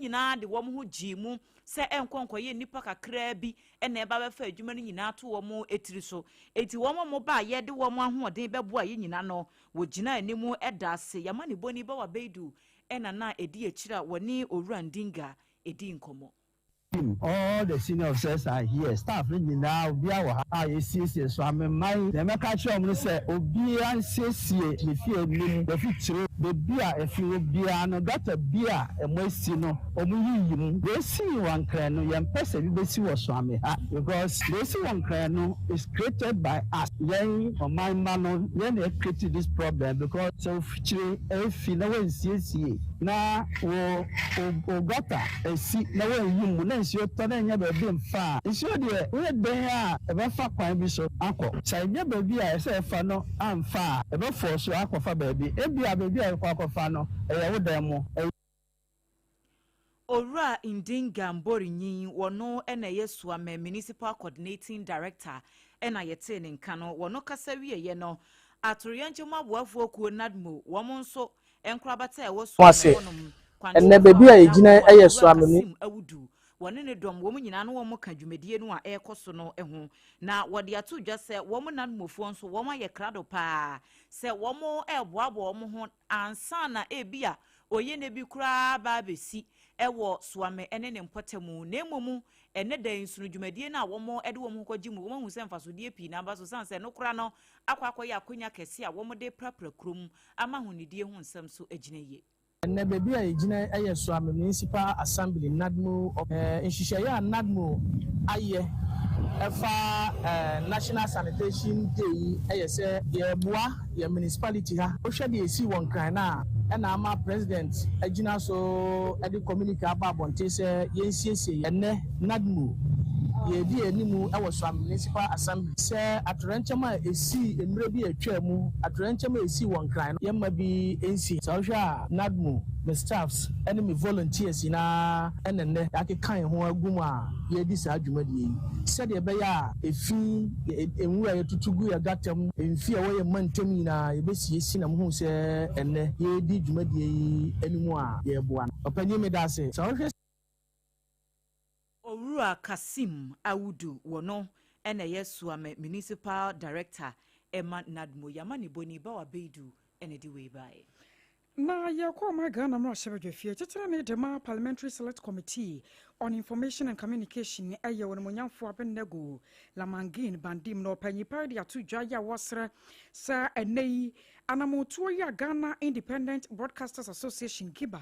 Nyinaa de wɔn ho gyee mu sɛ ɛnkɔ nkɔyɛ nnipa kakraa bi na ɛba bɛfa adwuma no nyinaa to wɔn tiri so. Enti wɔn a wɔba a yɛde wɔn ahoɔden bɛboa yɛn nyinaa no, wɔgyinaa anim da ase. Yɛn amanebɔni Bawa Baidu na na ɛdi akyire a wɔne Owura Ndinga dii nkɔmmɔ. Team, all the senior officers are here, staff no nyinaa obiara wɔ ha a yɛsiesie so ameman. Deɛ mɛka akyerɛ wɔn ne sɛ obiara nsiesie ne fie anim, yɛfikyire baabi a efi wɔ biara no, gutter bi a ɛmo asi no wɔn yiyi mu. Deɛ esii wɔ Nkran no yɛmpɛ sɛ bi bɛsi wɔ Suame ha because deɛ esi wɔ Nkran no is created by us, yɛn ɔman mma no yɛn na yɛ create this problem because sɛ ofikyire efi na wɔnsiesie na wo wo gutter esi na wɔnyi mu na nsuo tɔ na ɛnyɛ baabi mfa a, nsuo deɛ woyɛ dɛn a ɛbɛfa kwan bi so akɔ. Sɛ ɛnyɛ baabi a ɛsɛ ɛfa no amfa a, ɛbɛfɔɔ so akɔfa baabi. Ebia baabi a ɛkɔ akɔfa no, ɛyɛ wo dan mu. Ɛyɛ. Owura Ndinga Mborinyin, wɔno na ɛyɛ Suame Municipal Coordinating Director na yɛtee ne nka no. Wɔno kasa wieɛ no, Atoyerɛnkyɛm Aboafoɔ Kuo, NADMO, wɔn nso nkorabata a ɛwɔ Ho Suame ase. hɔnom, Ɛnnɛ, kwankyerɛfoɔ baabi a a wɔda yɛgyina ano yi yɛ Owura Suame mu. Kassim Awudu, wɔne ne dɔm, wɔn nyinaa no wɔn ka dwumadie no a ɛrekɔ so no ho. Na wɔde ato dwa sɛ wɔn NADMOfoɔ nso wɔn ayɛ krado paa sɛ wɔn reboaboa wɔn ho ansa na ebia oyene bi koraa aba abɛsi wɔ Suame ne ne mpɔtam. Na mmom ɛnnɛ da yi nso no dwumadie no a wɔde wɔn ho kɔgye mu, wɔahu sɛ mfasodeɛ pii na aba so sane sɛ ɛno koraa no akɔ akɔyɛ akonya kɛse a wɔde prapra kurom ama ahonidie ho nsɛm so agyina yie. Ɛnnɛ, baabi a yɛgyina yi yɛ Suame Municipal Assembly, NADMO, Nhyehyɛeɛ a NADMO ayɛ ɛfa National Sanitation Day yi yɛ sɛ yɛreboa yɛn municipality ha. Wohwɛ deɛ ɛsii wɔ Nkran no a, ɛna ama President agyina so de communique aba abɔnten sɛ yɛnsiesie yɛn. Ɛnnɛ, NADMO, yɛredi yɛn anim wɔ Suame Municipal Assembly sɛ atoyerɛnkyɛm a ɛsii mmerɛ bi a atwaa mu, atoyerɛnkyɛm a ɛsii wɔ Nkran no, yɛmma bi nsi. Sɛ wohwɛ a, NADMO, me staffs ne me volunteers nyinaa na nnɛ yɛakeka yɛn ho agu mu a yɛredi saa dwumadie yi sɛdeɛ ɛbɛyɛ a efi, nwura a yɛtutu gu yɛn gata mu, mfi a ɛwɔ yɛn mantam nyinaa yɛbɛsiesie na mohu sɛ ɛnnɛ yɛredi dwumadie yi anim a yɛreboa no. Ɔpanyin meda ase. Sɛ wohwɛ. Owura Kassim Awudu wɔ no na ɛyɛ Suame Municipal Director ma NADMO. Yɛamanebɔni Bawa Beidu na ɛde wei baeɛ. Na yɛkɔ ɔman Ghana mmarahyɛbadwafie titenani de ma Parliamentary Select Committee on Information and Communication yɛ Onimuonyamfoɔ Abednego Lamangin Bandim na ɔpanyin pa de ato dwa yi a wɔsrɛ sɛ ɛnnɛ yi anamontuo yi a Ghana Independent Broadcasters Association, GIBA,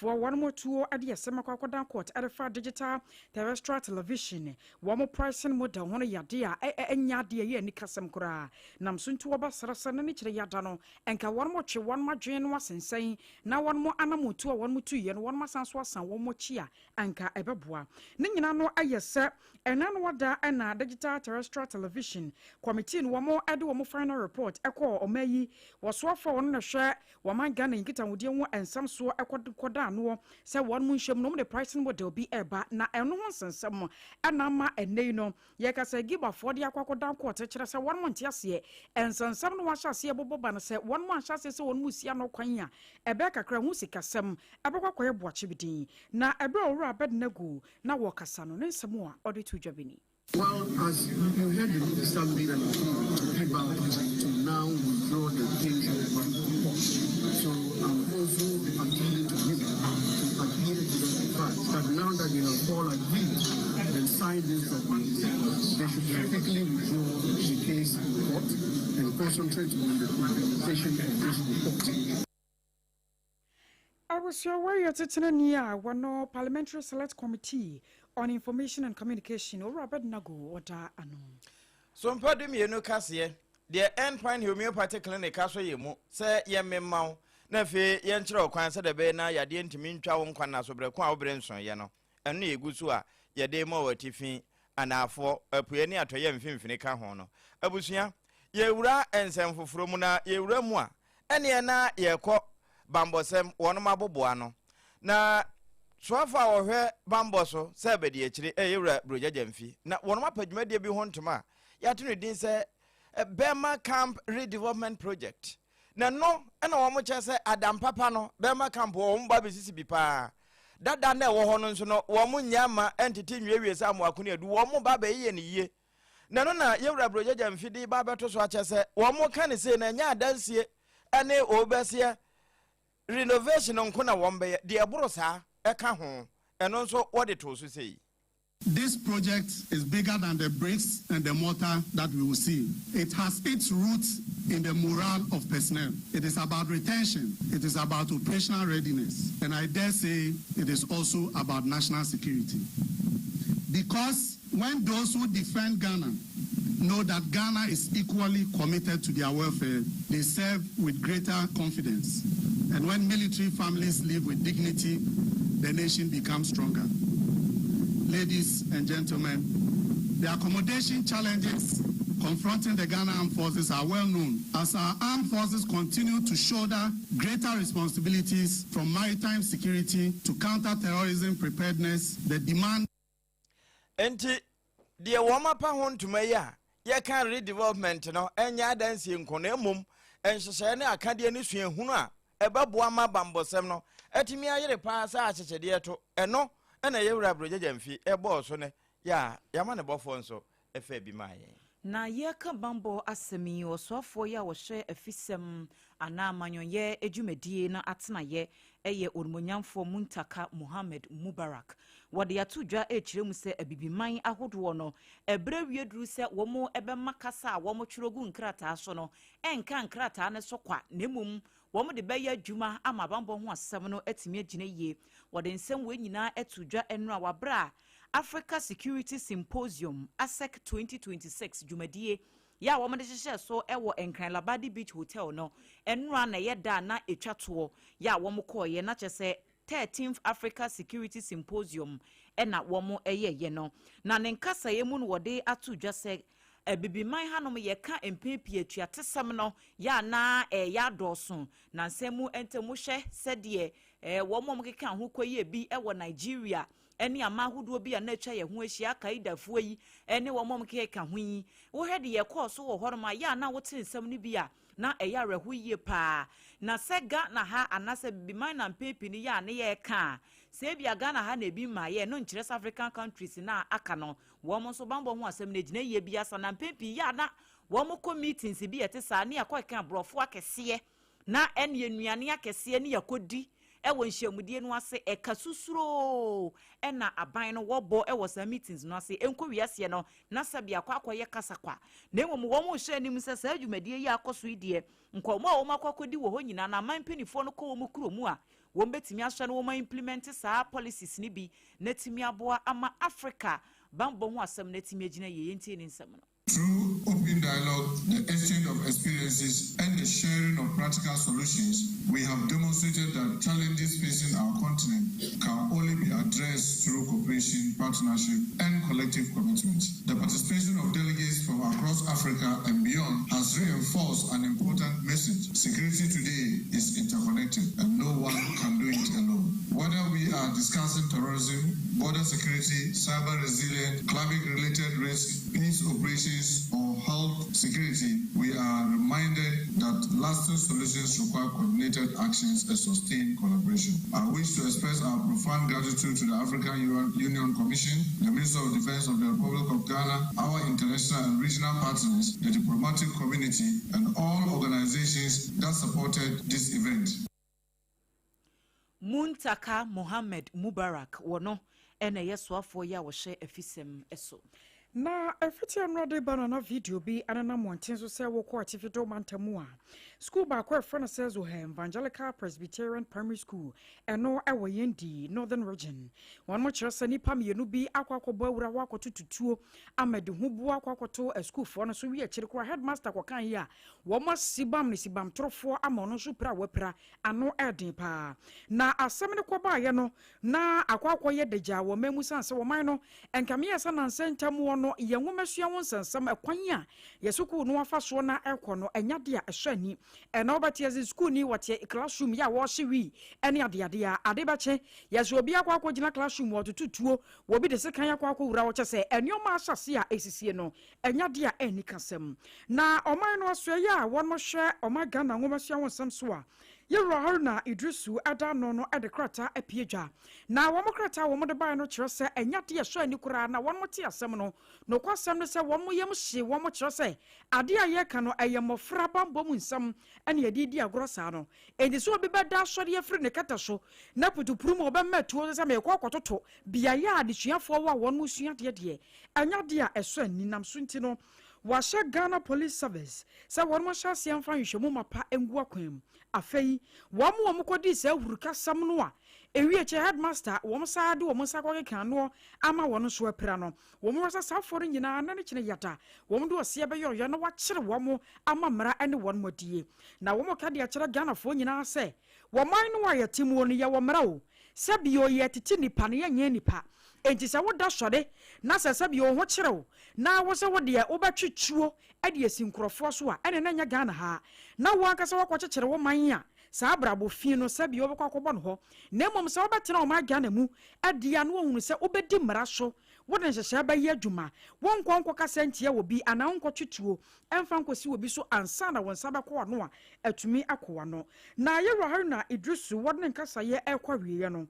foɔ wɔn atuo de asɛm akɔ akɔdan court ɛdefa digital terrestrial television wɔn pricing model ho no yɛ adeɛ a ɛnyɛ adeɛ ɛyɛ anikasɛm koraa nam so nti wɔba srɛsrɛ na ne kyerɛ yada no Nka wɔn twe wɔn adwene no asensɛn na wɔn anamotu a wɔn tuiɛ no wɔn asan so asan wɔn akyi a, anka ɛbɛboa. Ne nyinaa no ayɛ sɛ ɛna no ada na Digital Terrestrial Television Committee no wɔn de wɔn final report kɔɔ ɔman yi wɔsoafoɔ a wɔn na hwɛ wɔman Ghana yi nkitahodie ho nsɛm soɔ kɔdaa noɔ sɛ wɔn nhyɛ mu no wɔn de pricing model bi reba na ɛno ho nsɛnsɛm na ama ɛnnɛ yi no Yɛka sɛ Gibafoɔ de akɔ akɔdan kɔɔte kyerɛ sɛ wɔnom nte aseɛ. Nsɛnsɛm no wɔahyɛ aseɛ bobɔ ba no sɛ wɔnom anhyɛ aseɛ sɛ wɔnom resi ano kwan a ɛbɛyɛ kakra ho sikasɛm ɛbɛkɔ akɔyɛ boakye bi din. Na ɛberɛ a Owura Abednego na wɔrekasa no ne nsɛm a ɔde too dwa bi ni. Well, as you heard the minister made an appeal to Giba to now withdraw the case from court. So I'm also appealing to him to adhere to the fact that now that they have all agreed and signed this document, they should quickly withdraw the case in court and concentrate on the implementation of this report. Abusua wei yɛ titenani a wɔno Parliamentary Select Committee on Information and Communication, Owura Abednego ɔda ano. Sompa 12 kaseɛ, deɛ End Point Homeopathy Clinic asɔ yɛn mu sɛ yɛmmemma wo na afei yɛnkyerɛ wo kwan sɛdeɛ ɛbɛyɛ na yadeɛ ntumi ntwa wo nkwa nna so berɛ ko a wo berɛ nsoeɛ no. Ɛno na yɛgu so a yɛde rema wɔ atifi, anaafoɔ, apueɛ ne atɔeɛ mfimfini ka ho no. Abusua, yɛrewura nsɛm foforɔ mu na yɛwura mu a, ɛneɛ na yɛrekɔ bambɔsɛm wɔnom aboboa ano. Na soafoɔ a wɔhwɛ bambɔ so sɛ abadiakyire ɛyɛ Wura Brogya Gyamfi na wɔnom apɛ dwumadie bi ho ntoma a yɛato no din sɛ Burma Camp Redevelopment Project. Na ɛno na wɔn kyerɛ sɛ adam papa no Burma Camp wɔ wɔn ba abɛsisi bi paa. Dada na ɛwɔ hɔ no nso no, wɔn nyɛ ama ɛntete nwiewie sɛ amoako ne adu, wɔn ba bɛyɛ ne yie. Na ɛno na yɛwura Burogyagya mfidi ba bɛto so akyɛ sɛ wɔn ka ne sei na ɛnyɛ adansie ɛne ɔbɛseɛ renovation nko na wɔn bɛyɛ, deɛ ɛboro saa ɛka ho, ɛno nso wɔde too so sei. This project is bigger than the bricks and the mortar that we will see. It has its roots in the morale of personnel. It is about retention. It is about operational readiness. And I dare say it is also about national security. Because when those who defend Ghana know that Ghana is equally committed to their welfare, they serve with greater confidence. And when military families live with dignity, the nation becomes stronger. Ladies and gentlemen, the accommodation challenges confronting the Ghana Armed Forces are well known. As our armed forces continue to shoulder greater responsibilities from maritime security to counter-terrorism preparedness, the demand Enti deɛ wɔn apa ho ntoma yi a yɛka redevelopment no, ɛnyɛ adansie nko na mmom nhyehyɛeɛ ne akadeɛ ne suahunu a ɛbɛboa ma bambɔsɛm no atumi ayere paa sɛ ahyehyɛdeɛ to ɛno ɛna yɛwura Aburogyagya mfi ɛbɔɔ so ne yɛ a yɛama ne bɔfoɔ nso ɛfɛ bi maa yɛn. Na yɛka bambɔ asɛm yi, ɔsoafoɔ yi a wɔhyɛ afisɛm anaa amanyɔnyɛ adwumadie na atenayɛ ɛyɛ Onimonyamfoɔ Muntaka Mohammed Mubarak. Wɔde ato dwa ɛkyerɛ mu sɛ abibiman ahodoɔ no, ɛberɛ wie duru sɛ wɔn ɛbɛma kasa a wɔn twerɛ gu nkrataa so no ɛnka nkrataa no so kwa, na mmom wɔn de bɛyɛ adwuma ama bambɔ ho asɛm no atumi agyina yie. Wɔde nsɛm wei nyinaa ato dwa ɛno a wabrɛ a Africa Security Symposium ASEC 2026 dwumadie yɛ a wɔde hyehyɛ so wɔ Nkran Labadi Beach Hotel no ɛnora na ɛyɛ da na ɛtwa toɔ yɛ a wɔn kɔɔyɛ, na kyerɛ sɛ 13th Africa Security Symposium ɛna wɔn ɛyɛyɛ no. Na ne nkasaeɛ mu no, wɔde ato dwa sɛ abibiman hanom yɛka mpɛn pii atuatesɛm no yɛ anaa ɛyɛ adɔɔso na nsɛm mu ntɛm hwɛ sɛdeɛ wɔn a wɔkeka ho kɔ yie bi wɔ Nigeria ɛne ama ahodoɔ bi a na atwa yɛn ho ahyia, akaidafoɔ yi ɛne wɔn a wɔkeka ho yi. Wohwɛ de yɛkɔɔ so wɔ hɔnom a yɛ a na wote nsɛm no bi a na ɛyɛ awerɛho yie paa. Na sɛ Ghana ha anaasɛ bibiman na mpɛn pii no yɛ a ne yɛreka a, sɛ ebia Ghana ha na ebi mmaa yɛ no nkyerɛ sɛ African countries na aka no wɔn nso bambɔ ho asɛm no gyina yie bi asa. Na mpɛn pii yɛ a na wɔn kɔ meetings bi yɛte saa ne yɛkɔ ɛka aborɔfo akɛseɛ na ɛne nnuane akɛseɛ ne yɛkɔdi ɛwɔ nhyiamudie no ase, ɛka susuroo ɛna aban no wɔbɔ ɛwɔ saa meetings no ase ɛnkɔ wiaseɛ no na sɛbi akɔ akɔyɛ kasa kwa. Na mmom wɔn hyɛ anim sɛ saa dwumadie yi akɔ so yi deɛ, nkɔmɔ a wɔn akɔ akɔdi wɔ hɔ nyinaa na aman mpanimfoɔ no kɔ wɔn kurom a wɔn bɛtumi ahyɛ no wɔn implement saa policies no bi na tumi aboa ama Africa bambɔ ho asɛm na tumi agyina yie. Yɛntie ne nsɛm no. Through open dialogue, the exchange of experiences, and the sharing of practical solutions, we have demonstrated that challenges facing our continent can only be addressed through cooperation, partnership, and collective commitment. The participation of delegates from across Africa and beyond has reinforced an important message. Security today is interconnected, and no one can do it alone. Whether we are discussing terrorism, border security, cyber resilience, climate-related risk, peace operations, or health security, we are reminded that lasting solutions require coordinated actions and sustained collaboration. I wish to express our profound gratitude to the African Union Commission, the Minister of Defense of the Republic of Ghana, our international and regional partners, the diplomatic community, and all organizations that supported this event. Muntaka Mohammed Mubarak wɔ no ɛna ɛyɛ soafoɔ yi a wɔhyɛ afisɛm so. Na ɛfiti anurade ba no na video bi anenam mmɔnten so sɛ wokɔ atifi do mantam a school baako a ɛfrɛ no sɛ Zohem Evangelical Presbyterian Primary School, ɛno ɛwɔ Yendi, Northern Region. Wɔn mo kyerɛ sɛ nnipa mmienu bi akɔ akɔbɔ awura hɔ akɔto tutuo ama de ho bu akɔ akɔto asukuufoɔ no so. Wi akyire koraa, headmaster kɔka yi a wɔn asi bam ne sibam torofoɔ ama ɔno nso pira a wapira ano ɛden paa. Na asɛm no kɔbaeɛ no na akɔ akɔyɛ dagya wɔ man mu san sɛ wɔman no nkameyɛ sɛ nansɛ ntam wɔ no yɛn nwomasua ho nsɛnsɛm, ɛkwan a yɛ sukuu no afa soɔ na ɛkɔ no ɛnya de a ɛsɔ ani. Ɛna wobɛte sɛ sukuu ni wɔte classroom yɛ a wɔrehye wii ɛne adeade a ade bɛkye yɛsɛ obi akɔ akɔgyina classroom wɔtoto tuo, wɔbi de sekan akɔ akɔwura wɔkyɛ sɛ ɛnneɛma ahyɛse a ɛsisie no ɛnya de a ɛnni kasɛm. Na ɔman no asoɛyɛ a wɔn hwɛ ɔman Ghana nwomasua ho nsɛm so a Yɛwura Haruna Iddrisu da ano no de krataa apue dwa. Na wɔn krataa a wɔde baeɛ no kyerɛ sɛ ɛnyɛ adeɛ a ɛsɔ ani koraa na wɔn te asɛm no. Nokwasɛm ne sɛ wɔn yam hye wɔn kyerɛ sɛ adeɛ a yɛreka no ɛyɛ mmɔfra bammɔ mu nsɛm na yɛde redi agorɔ saa no. Enti sɛ obi bɛda asɔre afiri ne kɛtɛ so na putupuru mu ɔbɛma atuo sɛ merekɔ akɔtoto beaeɛ a adesuafoɔ wɔ a wɔn resua adeɛ deɛ, ɛnyɛ adeɛ a ɛsɔ ani. Nam so nti no, wɔahyɛ Ghana Police Service sɛ wɔn ahyɛ aseɛ mfa nhwehwɛmu mapa ngu akwan mu. Afei, wɔn a wɔkɔdii saa ahurukasɛm no a ewie kyɛ headmaster wɔn saa de wɔn nsa akɔkeka ano ama wɔn nso apira no, wɔn wɔ sɛ saafoɔ no nyinaa na ne kyene yada wɔn de ɔseɛ bɛyɛ ɔyɛ na wɔakyere wɔn ama mmara ne wɔn mɔdie. Na wɔn ka de akyerɛ Ghanafoɔ nyinaa sɛ wɔman no a yɛte mu no, yɛwɔ mmara o, sɛbio yɛ tete nipa no, yɛnyɛ nipa. Enti sɛ woda sɔre na sɛ sɛbio wo ho kyerɛw na wo sɛ wo deɛ wobɛtwe tuo de asi nkurɔfoɔ so a, ɛne na nyɛ Ghana ha na wo ankasa woakɔkyekyere wo man a, saa abrabɔ fi no sɛbio wobɛkɔ akɔbɔ no hɔ. Na mmom sɛ wobɛtena ɔman Ghana mu adi a na woahunu sɛ wobɛdi mmara so, wode nhyehyɛe bɛyɛ adwuma, wonkɔ nkɔkasa ntia wɔ bi anaa wonkɔtwe tuo ɛmfa nkɔsi wɔ bi so ansa na wo nsa bɛkɔ w'ano a atumi akɔ w'ano. Na Yɛwura Haruna Iddrisu wɔde ne nkasayɛ ɛrekɔ awieeɛ no,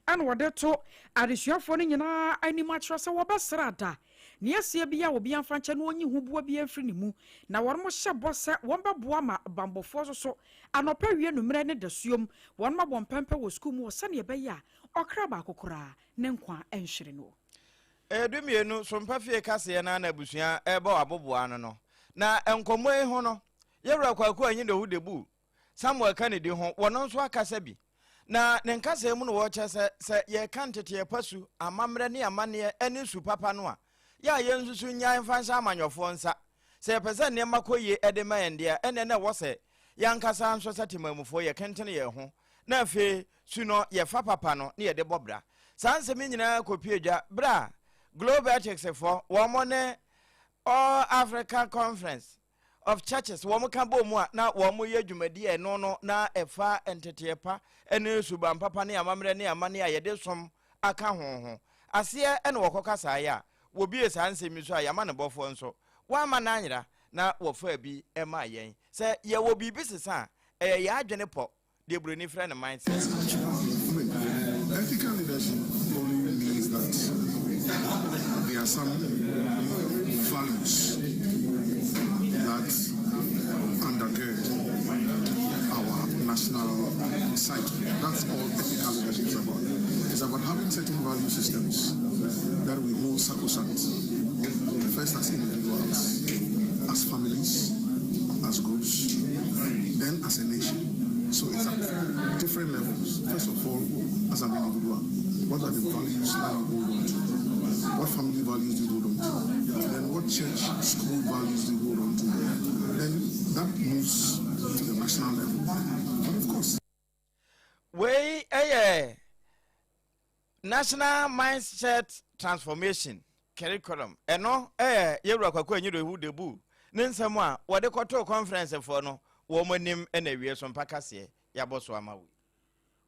ɛna wɔde to adesuafoɔ no nyinaa anim akyerɛ sɛ wɔbɛsrɛ ada nea ɛseɛ bi a obi amfa nkyɛ na ɔnyi ho boa bi amfiri ne mu, na wɔn hyɛ bɔ sɛ wɔn bɛboa ma bambɔfoɔ so so anɔpa wie nummerɛ ne dasuom wɔn abɔ mpɛmpɛ wɔ sukuu mu wɔ sɛnea ɛbɛyɛ a ɔkra baako koraa ne nkwa nhwere no. 12 sompa fie kaseɛ no na abusua ɛrebɔ aboboa no, na nkɔmmɔ yi ho no, Yɛwura Kwaku Anyidoho Debu Samuel Kennedy ho wɔno nso akasa bi, na ne nkasa mu no wɔkyerɛ sɛ yɛka nteteɛ pa su, amammerɛ ne amanneɛ ne su papa no a, yɛ a yɛn nso so nnyae mfa nhyɛ amanyɔfoɔ nsa. Sɛ yɛpɛ sɛ nneɛma kɔ yie ɛde ma yɛn deɛ, ɛnneɛ na ɛwɔ sɛ yɛankasa nso sɛ temamufoɔ yɛkentene yɛn ho, na afei su no yɛfa papa no ne yɛde bɔ bra. Saa nsɛm yi nyinaa kɔpie dwa berɛ a Global Ethics foɔ wɔn ne All Africa Conference of Churches wɔn ka bɔ mu a na wɔn yɛ dwumadi a ɛno no na ɛfa nteteɛ pa ne suban papa ne amammerɛ ne amanneɛ a yɛde som aka ho aseɛ, ɛna wɔkɔka saa yɛ a wɔbie saa nsɛm yi so a yɛama ne bɔfoɔ nso wɔama no anyera na wɔfaa bi maa yɛn sɛ yɛwɔ biribi sesa a ɛyɛ yɛn adwene pɔ, deɛ buroni frɛ no mindset. Ethical leadership only means that there are some values that undergird our national psyche. That's all ethical leadership is about. It's about having certain value systems that we hold sacrosanct. First as individuals, as families, as groups, then as a nation. So it's at different levels. First of all, as an individual, what are the values that you hold on to? What family values do you hold on to? Then what church, school values do you hold on to? Then that moves to the national level. But of course, Wei ɛyɛ National Mindset Transformation Curriculum. Ɛno ɛyɛ Yɛwura Kwaku Anyidoho Debu ne nsɛm a wɔde kɔtoo conference foɔ no wɔn anim, ɛna awie so mpa kaseɛ yɛabɔ so ama wei.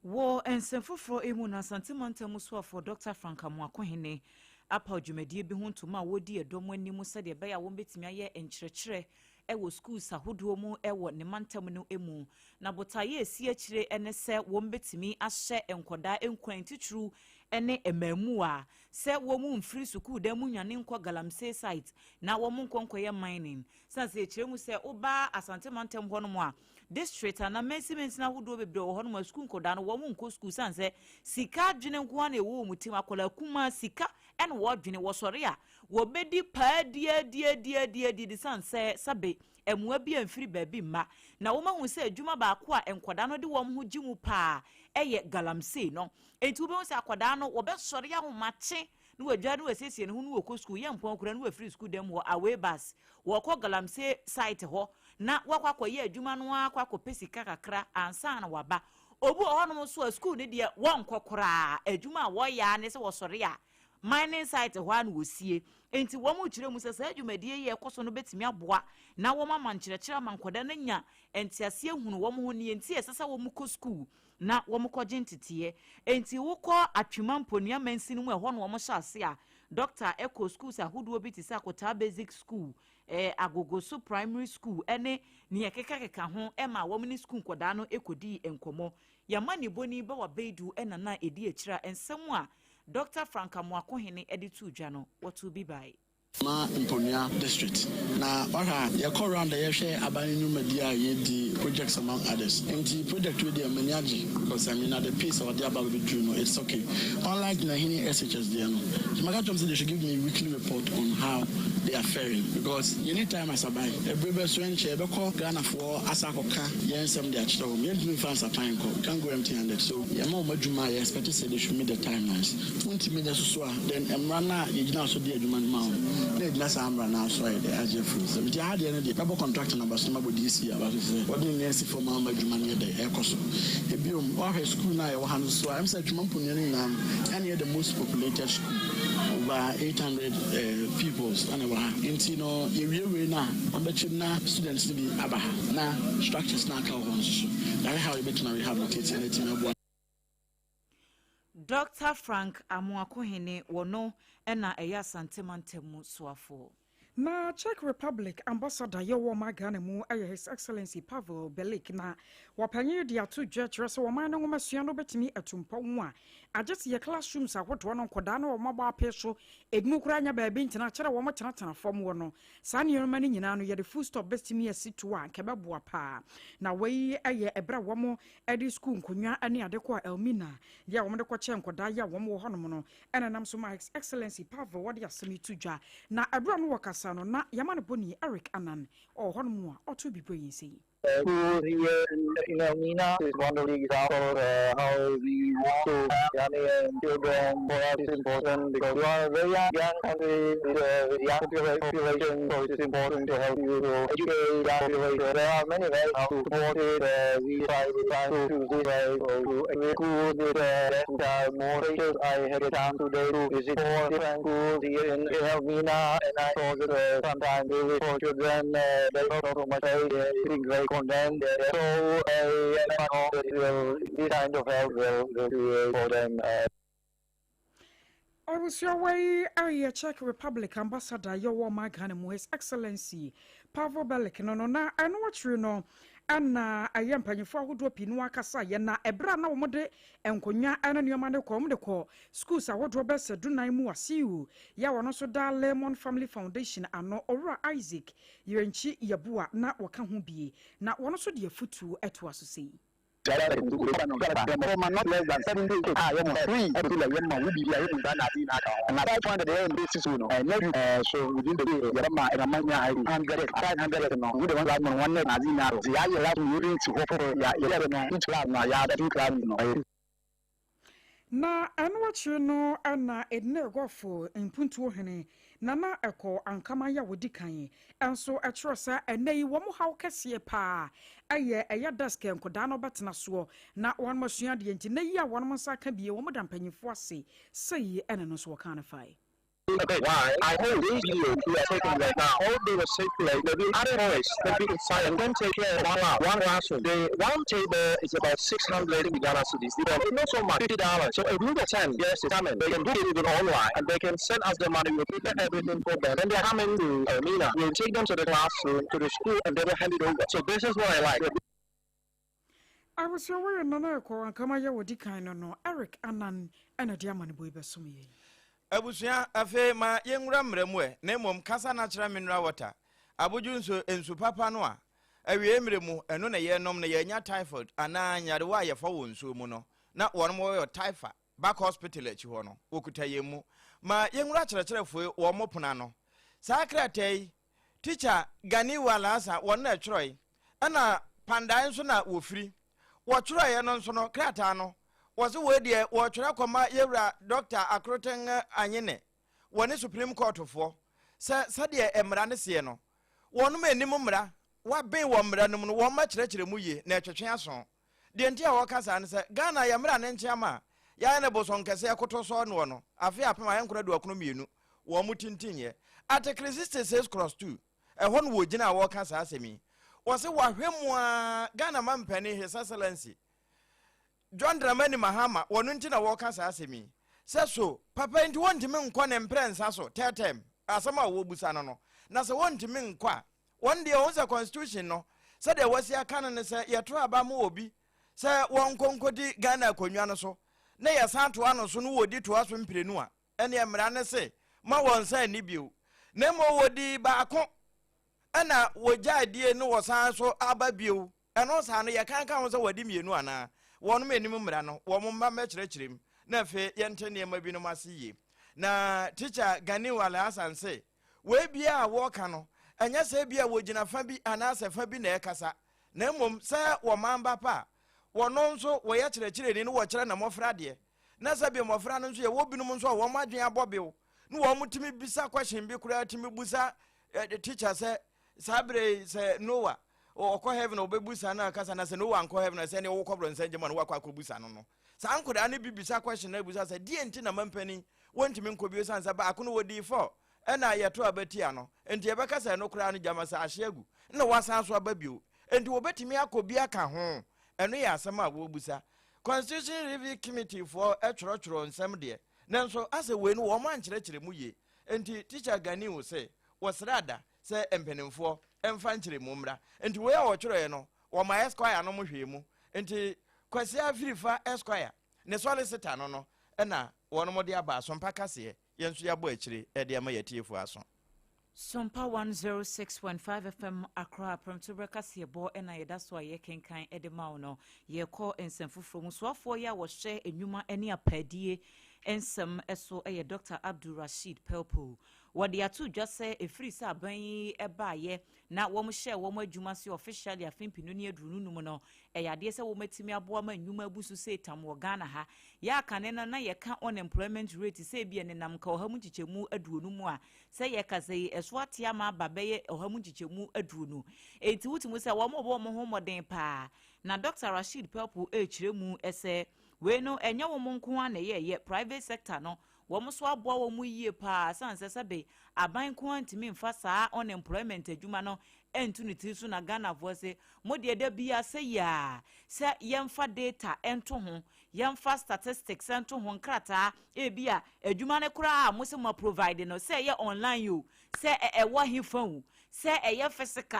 Wɔ nsɛm foforɔ mu no, Asante Mantam soafoɔ Dr Frank Amoakohene apa dwumadie bi ho ntoma a wɔdi ɛdɔm anim sɛdeɛ ɛbɛyɛ a wɔbɛtumi ayɛ nkyerɛkyerɛ ɛwɔ schools ahodoɔ mu ɛwɔ ne mantam no mu. Na botaeɛ a esi akyire ne sɛ wɔn bɛtumi ahyɛ nkɔdaa nkwan titiriw ne mmaamuwa sɛ wɔn mu mfiri sukuu dan mu nwane nkɔ galamsey site na wɔn nkɔ nkɔyɛ mining, san sɛ ekyirɛ mu sɛ ɔbaa Asante Mantam hɔnom a, district anaa mansi ahodoɔ bebree wɔ hɔnom a sukuu nkɔdaa no wɔn nkɔ sukuu, san sɛ sika adwene nko ara na ɛwɔ wɔn tirim. Akwadaa kumaa sika ɛna wɔdwene, wɔsɔre a wɔbɛdi paa diadiadiadiadi de san sɛ sabe mmoa bi amfiri baabi mma. Na wɔn ahu sɛ adwuma baako a nkwadaa no de wɔn ho gye mu paa ɛyɛ galamsey no. Nti wobɛhu sɛ akwadaa no wɔbɛsɔre ahomakye na wɔadwa na wɔasiesie ne ho na wɔkɔ sukuu, yɛ mpɔn kora na wɔafiri sukuu dɛm hɔ away bus wɔkɔ galamsey site hɔ na wɔakɔ akɔyɛ adwuma no akɔ akɔpɛ sika kakra ansa na waba. Obi wɔ hɔnom nso a sukuu no deɛ wɔnkɔ koraa, adwuma a wɔyɛ a ne sɛ wɔsɔre a mining site hɔ a na wɔsie. Nti wɔn kyerɛ mu sɛ saa dwumadie yi a ɛkɔ so no bɛtumi aboa na wɔn ama nkyerɛkyerɛ ama nkwadaa no nya nteaseɛ hunu wɔn ho nie nti ɛsɛ sɛ wɔn kɔ sukuu na wɔn kɔgye nteteɛ. Nti wokɔ Atwima Mponua mansin mu, ɛhɔ na wɔn hyɛ ase a doctor ɛkɔ schools ahodoɔ bi te sɛ Akotaa Basic School. Agogoso Primary School ne nea ɛkekakeka ho ma wɔn ne sukuu nkwadaa no kɔdii nkɔmmɔ. Yɛama ne bɔni Bawa Baidu na na ɛdi akyire a nsɛm a Dɔkta Frank Amoakohene de too dwa no, wɔtoo bi bae. Ma Mponua district na wahwɛ a yɛkɔ round a yɛhwɛ aban nnwumadi a yɛdi, projects among others, nti project wei deɛ m'ani agye because I mean at the pace a wɔde aba abɛduru no, it's okay, unlike Nahini SHS deɛ no. Nti maka kyerɛ wɔn sɛ they should give me weekly report on how they are faring because yɛnni time as aban. Ɛbere bɛso ɛnkyɛ yɛbɛkɔ Ghanafoɔ asa akɔka yɛn nsɛm de akyerɛ wɔn. Yɛntumi mfa nsapan nkɔ, we can't go empty handed, so yɛma wɔn adwuma a yɛ expect sɛ they should meet the timelines. Wontumi nyɛ so so a, then mmara no a yɛgyina so di adwuma no ma wo no, na yɛgyina saa mmara no ara so ayɛ dɛ agye afiri wo nsam. Nti aha deɛ no deɛ, mɛbɔ contractor no aba so na mabɔ DC aba so sɛ wɔde ne nan asi fam ama adwuma no yɛ dɛ ɛrekɔ so. Ebiom, woahwɛ sukuu no a yɛwɔ ha no nso so a, ɛm sɛ Atwima Mponua no nyinaa no, ɛna ɛyɛ the most populated school, over 800 pupils na ɛwɔ ha. Nti no, yɛwie wei no a, wɔbɛkyem na students no bi aba ha, na structures no a aka wɔ hɔ no nso so, yɛahwɛ how yɛbɛtumi a rehabilitate na atumi aboa. Dɔkta Frank Amoakohene, wɔno na ɛyɛ Asante mantam mu soafoɔ. Na Czech Republic Ambassador yɛ wɔ ɔman Ghana mu yɛ His Excellency Pavel Belik na wɔpanyin de ato dwa kyerɛ sɛ ɔman no nwomasua no bɛtumi atu mpɔn a agye sɛ yɛ classrooms ahodoɔ no nkɔdaa no wɔn abɔ apee so, ebinom koraa nya baabi ntena kyerɛ wɔn tenatena fam wɔ no. Saa nneɛma no nyinaa no yɛde full stop bɛtumi asi to a nka ɛbɛboa paa. Na wei yɛ ɛberɛ a wɔn de sukuu nkonnwa ne ade kɔɔ Elmina, deɛ a wɔde kɔkyɛɛ nkwadaa yi a wɔn wɔ hɔnom no, ɛna nam so ma His Excellency Pavel wɔde asɛm yi to dwa. Na ɛberɛ a no wɔkasa no, na yɛama no bɔni Eric Annan ɔwɔ hɔnom a ɔto bi brɛ yɛn sei. School here in Elmina is one of the examples how we want to have Ghanaian children. For us it's important because we are a very young country with a young population, so it is important to help you to educate young population. There are many ways how to support it. We try to try to choose this way so to every school with uh, more teachers. I had a chance today to visit four different schools here in Elmina, and I saw that sometimes really for children they don't so much they think very content. So I hope that will, this kind of help will create for them. Abusua wei ayɛ Czech Republic Ambassador yɛ wɔ ɔman Ghana mu, His Excellency Pavel Belik no, na ɛno akyiri no ɛna ɛyɛ mpanyinfoɔ ahodoɔ pii no akasa yɛ. Na ɛberɛ a na wɔde nkonnwa ne nneɛma no kɔ, wɔde kɔ schools ahodoɔ bɛsɛ 14 mu a CEO yɛ a wɔno nso da Lemon Family Foundation ano, Owura Isaac Yɛnkyi Yɛboa, na wɔka ho bie na wɔno nso de afutuo ɛtoa so sei. Not less than 70 a yɛ mo free ɛde la yɛ ma wo biribi a yɛ mu nsa na ade na aka ho na 500 yɛ mbɛ si so no ɛnyɛ so within the day yɛbɛ ma ɛna nya 100 500 no wo de wɔn last month wɔn na ade na ado yɛ ayɛ last month yɛ si hɔ fɔfɔ yɛ yɛ no each class na yɛ ada two class no. Na ɛno akyiri no ɛna Edina Ɛgɔfo mpuntuo hene Nana Ɛkɔ Ankama yɛ a wɔdi kan ɛnso ɛkyerɛ sɛ ɛnɛ yi wɔn haw kɛseɛ paa ɛyɛ desk nkɔdaa no bɛtena soɔ na wɔn asua adeɛ, nti na yi a wɔn nsa aka bie wɔn da mpanyinfoɔ ase sɛyi ɛna no nso wɔka no fae. Okay, why? I hope these videos we are taking right now, all they will circulate, there'll be other toys that be inside and then take care of one class, one classroom. The one table is about 600 Ghana cedis. It's not so much, $50. So a group of 10 guests is coming. They can do it even online and they can send us the money. We'll prepare everything for them. Then they're coming to Elmina. We'll take them to the classroom, to the school, and they will hand it over. So this is what I like. Abusua wɔyɛ Nana Ɛkɔ Ankama yɛ wɔdi kan no, Eric Anan ɛna de ama ne bɔ yi bɛsom yɛn. Abusua, afei ma yɛnwura mmerɛ mu ɛ, na mmom kasa no akyerɛ mineral water abodwo nso nsu papa no a awie mmerɛ mu ɛno na yɛnom no yɛnya typhoid anaa nyarewa a yɛfa wɔ nsuo mu no na wɔnom wɔyɛ typha back hospital akyi hɔ no wɔkuta yɛn mu. Ma yɛnwura kyerɛkyerɛfoɔ wɔn mo pono ano. Saa krataa yi, Teacher Ganiwa Lasa wɔn na ɛtwerɛe, ɛna Pandae nso na wɔfiri wɔtwerɛeɛ no nso no. Krataa no wɔse wei deɛ wɔtwerɛ kɔma yɛwura Dr. Akoroten Anyene wɔne Supreme Court foɔ sɛ sɛdeɛ mmara no seɛ no, wɔnom anim mmara waben wɔ mmara no mu no, wɔn ma kyerɛkyerɛ mu yie na ɛtwetwe aso. Deɛ nti a wɔka saa no sɛ Ghana yɛ mmara ne nkyeama a yɛayɛ no bosom kɛseɛ koto sɔɔ noɔ no afe 1992 wɔn mo tintinyɛ Article 66 clause 2 ɛhɔ no wɔgyina a wɔka saa asɛm yi. Wɔse wɔahwɛ mu a Ghana ma mpanin His Excellency John Dramani Mahama wɔno nti na wɔka saa asɛm yi sɛ so papa nti wɔntumi nkɔ ne mprɛ nsa so tɛɛtɛm asɛm a wɔbusa no. Na sɛ wɔntumi nkɔ a, wɔn deɛ wɔn sɛ constitution no sɛdeɛ wɔasi aka no ne sɛ yɛto aba ma obi sɛ wɔnkɔ nkɔdi Ghana akonnwa no so na yɛsan toa no so no wɔdi toa so mprenu a, ɛneɛ mmara no se ma wɔn nsa nni bio. Na mmom wɔdii baako ɛna wɔgyae die no wɔsan so aba bio. Ɛno saa no yɛkan ka ho sɛ wɔadi mmienu anaa? Wɔnom anim mmara no, wɔn mma mmɛkyerɛkyerɛ mu na afei yɛnte nneɛma binom ase yie. Na Tikya Ganiu Alhassan se, wei biara a wɔreka no, ɛnyɛ sɛ ebia wɔgyina fa bi anaasɛ fa bi na ɛrekasa, na mmom sɛ wɔman ba pa a, wɔno nso wɔyɛ kyerɛkyerɛni no wɔkyerɛ na mmɔfra adeɛ. Na sɛbi mmɔfra no nso yɛwɔ binom nso a wɔn adwene abɔ bew na wɔn tumi bisa question bi koraa tumi busa tikya sɛ saa bere yi sɛ Noah ɔkɔ heaven a ɔbɛbusa no akasa na sɛ Noah nkɔ heaven a sɛ ne wokɔ brɔnsan gyama no wakɔ akɔbusa no no. Saa nkwadaa no bi bisa question na bisa sɛ deɛ nti na mampanin wɔntumi nkɔ bio sane sɛ baako no wɔdii fɔ ɛna yɛto aba tia no nti yɛbɛka sɛ ɛno koraa no gyama sɛ ahye agu na wasan so aba bio nti wɔbɛtumi akɔ bi aka ho. Ɛno yɛ asɛm a wɔbusa. Constitution Review Committee foɔ twerɛtwerɛ nsɛm deɛ, nanso asɛ wei no wɔn ankyerɛkyerɛ mu yie. Nti Teacher Ganiu se wɔsrɛ ada sɛ mpanimfoɔ mfa nkyerɛmu mmra. Nti wei a wɔtwerɛeɛ no, wɔma Esquire nom hwɛɛ mu. Nti Kwasi Afrifa Esquire ne solicitor no no na wɔnom de aba Asompa kaseɛ, yɛn nso yɛabɔ akyire de ama yɛn atiefoɔ aso. Sompa 106.5 FM Accra Prɛmtoberɛ kaseɛbɔ na yɛda so a yɛkenkan de ma wo no. Yɛkɔ nsɛm foforɔ mu. Soafoɔ yi a wɔhwɛ nnwuma ne apaadie nsɛm so yɛ Dr. Abdul Rasheed Pelpuo. Wɔde ato dwa sɛ ɛfiri sɛ aban yi baeɛ na wɔhyɛɛ wɔn adwuma ase officially afe mpenu ne aduonu num no, ɛyɛ adeɛ sɛ wɔatumi aboa ma nnwuma abu so sei tam wɔ Ghana ha. Yɛ a kane no na yɛka unemployment rate sɛ ebia nenam nka ɔha mu nkyekyɛmu 20 mu a, sɛ yɛkasa yi ɛso ate ama aba bɛyɛ ɔha mu nkyekyɛmu 20. Enti wotumi sɛ wɔrebɔ wɔn ho mmɔden paa. Na Dɔkta Rasheed Pelpuo rekyerɛ mu sɛ wei no ɛnyɛ wɔn nko ara na ɛyɛɛyɛ, private sector no wɔn nso aboa wɔn yie paa sane sɛ sɛbe aban nko ara ntumi mfa saa unemployment adwuma no nto ne tiri so na Ghanafoɔ se mo deɛ da biara sɛ yi ara sɛ yɛmfa data nto ho, yɛmfa statistics nto ho, nkrataa, ebia adwuma no koraa a mo se mo provide no sɛ ɛyɛ online o, sɛ ɛwɔ hefa o, sɛ ɛyɛ physical,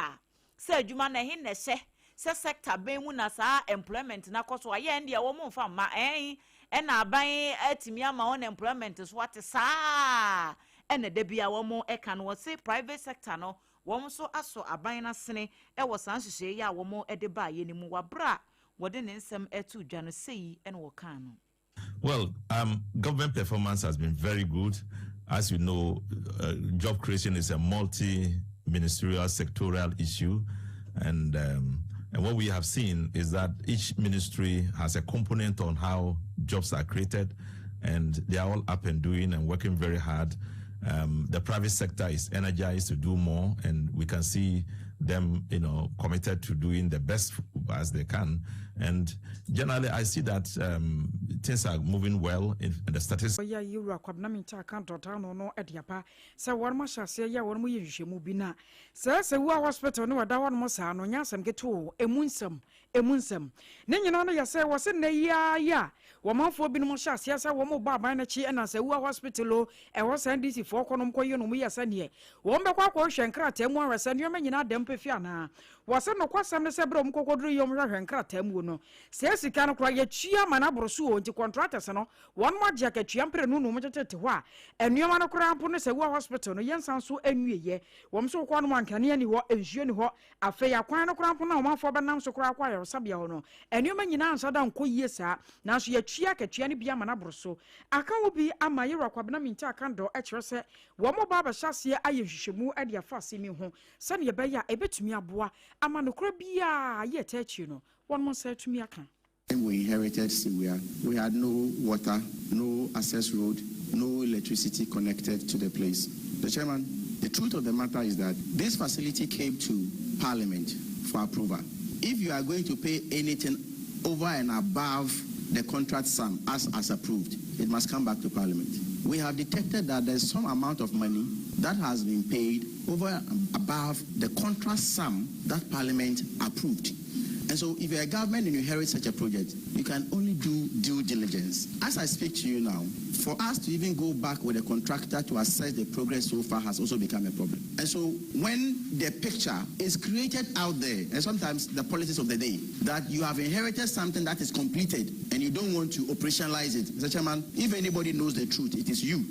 sɛ adwuma no ɛhe na ɛhyɛ, sɛ sector bɛn mu na saa employment no akɔ so a, yɛn deɛ wɔn mfa mma ɛn, ɛna aban atumi ama unemployment so ate saa ɛna da bia wɔn ɛka no. Wɔse private sector no wɔn nso asɔ aban no asene ɛwɔ saa nhyehyɛeɛ yi a wɔn ɛde baeɛ no mu. Wabere a wɔde ne nsɛm ɛto dwa no sei ɛna wɔkaa no. Well, government performance has been very good. As you know, job creation is a multi-ministerial sectoral issue. And what we have seen is that each ministry has a component on how jobs are created, and they are all up and doing and working very hard. The private sector is energized to do more, and we can see them committed to doing the best as they can. And generally, I see that things are moving well in the statistics. Ɔyɛ yɛwura Kwabena Mintah Akandoh no de aba sɛ wɔn ahyɛ aseɛ yɛ wɔn yɛ nhwehwɛmu bi na sɛ Sewua Hospital ne wɔda hɔ nom saa no nyɛ asɛm ketewa o, emu nsɛm emu nsɛm ne nyinaa no yɛ sɛ wɔse nnɛ yi ara yi a wɔmanfoɔ binom hyɛ aseɛ sɛ wɔn bɔ aban n'akyi ɛna Sewua Hospital o ɛhɔ sɛ NDC foɔ kɔ nom kɔyɛ no mu yɛ sɛneɛ wɔn bɛkɔ akɔhwɛ nkrataa mu ahwɛ sɛ nneɛma nyinaa dɛm pɛfi anaa. Wɔse nokwasɛm ne sɛ berɛ a wɔn kɔkɔduru yɛ wɔn hwɛhwɛ nkrataa mu no, sɛ sika no koraa yɛtua ma no aboro so o, nti contractors no wɔn agye akatua mprenu na wɔn tetete hɔ a nneɛma no koraa mpo no Sewua Hospital no yɛnsan so nwieyɛ. Wɔn nso wokɔ nom a nkanea ni hɔ, nsuo ni hɔ, afei akwan no koraa mpo no a ɔmanfoɔ bɛnam so koraa akɔ ayaresabea hɔ no nneɛma nyinaa nsa da nkɔ yie saa, nanso yɛtua akatua no bi ama no aboro so. Aka ho bi ama Yɛwura Kwabena Mintah Akandoh kyerɛ sɛ wɔn ba abɛhyɛ aseɛ ayɛ nhwehwɛmu de afa asɛm yi ho sɛdeɛ ɛbɛyɛ a ɛbɛtumi aboa ama nokorɛ biara yɛ ɛta akyire no wɔn nsa atumi aka. When we inherited Sewua, we had no water, no access road, no electricity connected to the place. The chairman, the truth of the matter is that this facility came to Parliament for approval. If you are going to pay anything over and above the contract sum as approved, it must come back to Parliament. We have detected that there's some amount of money that has been paid over and above the contract sum that Parliament approved. And so if you're a government and you inherit such a project, you can only do due diligence. As I speak to you now, for us to even go back with a contractor to assess the progress so far has also become a problem. And so when the picture is created out there, and sometimes the politics of the day, that you have inherited something that is completed and you don't want to operationalize it. Mr. Chairman, if anybody knows the truth, it is you.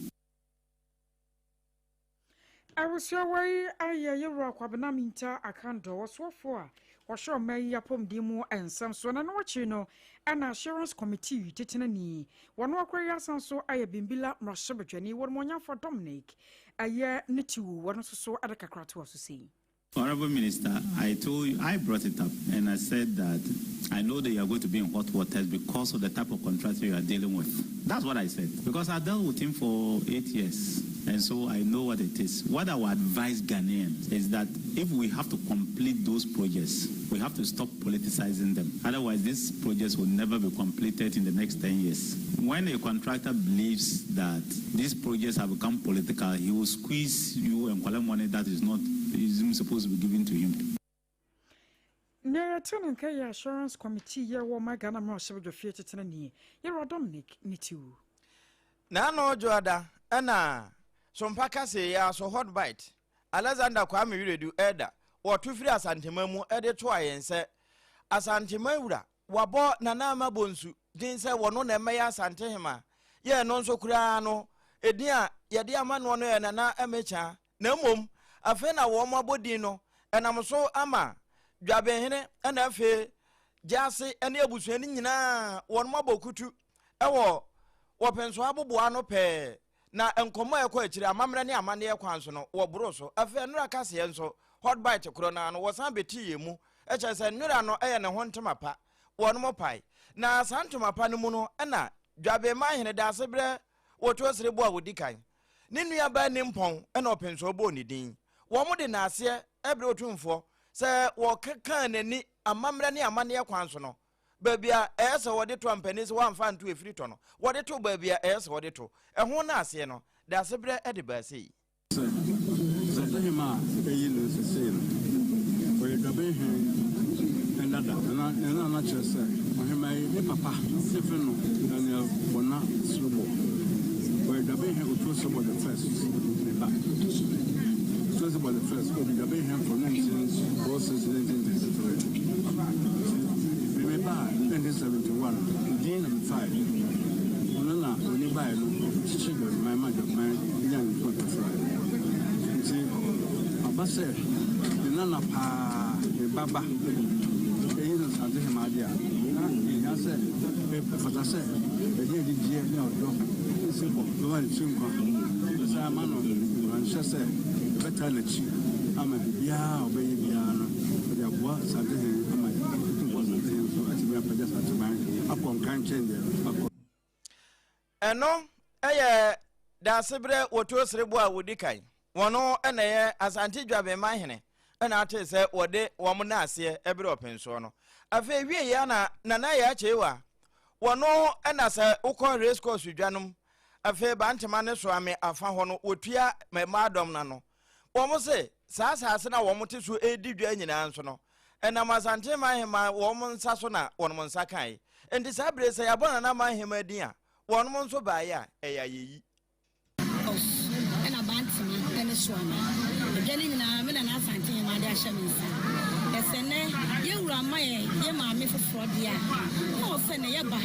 Abusua wei ayɛ Yɛwura Kwabena Mintah Akandoh, ɔsoafoɔ a ɔhwɛ ɔman yi apɔmuden mu nsɛm so, na ɛno akyi no ɛna Assurance Committee titenani, wɔn akora yi asan so ayɛ Bimbilla mmarahyɛbadwani, wɔn Dominic ɛyɛ ne tiwu, wɔn nso so ɛde kakra to so sei. Honorable Minister, I told you, I brought it up and I said that I know that you are going to be in hot waters because of the type of contractor you are dealing with. That's what I said. Because I dealt with him for 8 years. And so I know what it is. What I would advise Ghanaians is that if we have to complete those projects, we have to stop politicizing them. Otherwise, these projects will never be completed in the next 10 years. When a contractor believes that these projects have become political, he will squeeze you and collect money that is not isn't supposed to be given to him. Nea yɛte ne nka yɛ Assurance Committee yɛ wɔ ma Ghana mmarahyɛbadwafie tetena nie, yɛwura Dominic Nitiwul. N'ano dwoada ɛna sompa kase yɛ aso Hot Bite Alexander Kwame Wiredu ɛda wɔto firi Asantema mu ɛde to ayɛn sɛ Asantema wura wabɔ Nana Ama Bonsu din sɛ wɔno na ɛmɛyɛ Asantehema yɛ no nso koraa no edin a yɛde ama noɔ no yɛ Nana Ɛmɛkya, na mmom afei na wɔn abɔ din no ɛnam so ama Dwabenhene ɛna afei Gyaase ne abusua no nyinaa wɔn abɔ kutu ɛwɔ wɔpɛnso aboboa no pɛɛ, na nkɔmmɔ a ɛkɔ akyire amammerɛ ne amanneɛ kwan so no wɔboro so. Afei nnora kaseɛ nso Hot Bite korɔ naa no wɔsan bɛti yɛn mu ɛkyerɛ sɛ nnora no ɛyɛ ne ho ntoma pa wɔn mo pae, na saa ntoma pa no mu no ɛna Dwabema hene daase berɛ wɔtu sere bo a wɔdi kan ne nuabaa Nimpɔn ɛna ɔpɛnso bɔɔ ne din wɔn de n'aseɛ ɛberɛ Otumfoɔ sɛ wɔkeka n'ani amammerɛ ne amanneɛ kwan so no baabi a ɛyɛ sɛ wɔde to ampanin sɛ wɔamfa nto efiri tɔ no wɔde to baabi a ɛyɛ sɛ wɔde to ɛho no aseɛ no daase berɛ ɛde baase yi. Sɛ Asantehema a ɛyi no sesei no ɔyɛ Dwabenhene ɛdada ɛna ɛna na kyerɛ sɛ ɔhema yi ne papa ne fɛ no Daniel Bɔna Serebour, ɔyɛ Dwabenhene Otuo Serebour the First ne ba. Otuo Serebour the First ɔdi Dwabenhene from 1946 1933. Meme ba 1971 din na mefae ɔno na ɔni baeɛ no ɔkyekyere Dwabenman ma Dwabenman nya ne ntoma tafra, nti aba sɛ ne nana paa ne baba ɛyi no Asantehema adeɛ a na ɛhia sɛ ɛfata sɛ ɛde agyegyeɛ ne ɔdɔ nsi bɔ bɛma ne tiri nkwa sɛ ama no nkuranhyɛ sɛ ɛbɛtaa n'akyi ama biribiara a ɔbɛyɛ biara no ɔde aboa Asantehene ama Otumfoɔ Asantehene nso atumi apagya Asanteman akɔ nkan nkyɛn deɛ akɔ. Ɛno ɛyɛ daaseberɛ wɔtuo serebo a wɔdi kan wɔno ɛna ɛyɛ Asante Dwabema hene ɛna ate sɛ wɔde wɔn naaseɛ ɛberɛ ɔpensoɔ no. Afei wie yɛ na Nana yɛ akyeiwa wɔno ɛna sɛ wokɔ race course dwanom afei Bantama ne Soame afa hɔ no wɔtua mmaa dɔm no ano. Wɔn se saa asase no a wɔn te so redi dwa nyinaa nso no ɛnam Asante Mahema wɔn nsa so na wɔn nsa kae, nti saa bere sɛ yɛabɔ Nana Mahema din a wɔn nso baeɛ a ɛyɛ ayɛyi. Ɛna Bantama ɛne Soame edwa no nyinaa me Nana Asante Hema de ahyɛ me nsa. Ɛsɛ nɛ yɛwura ma yɛ yɛ maame foforɔ deɛ a na ɔsɛ nɛ yɛba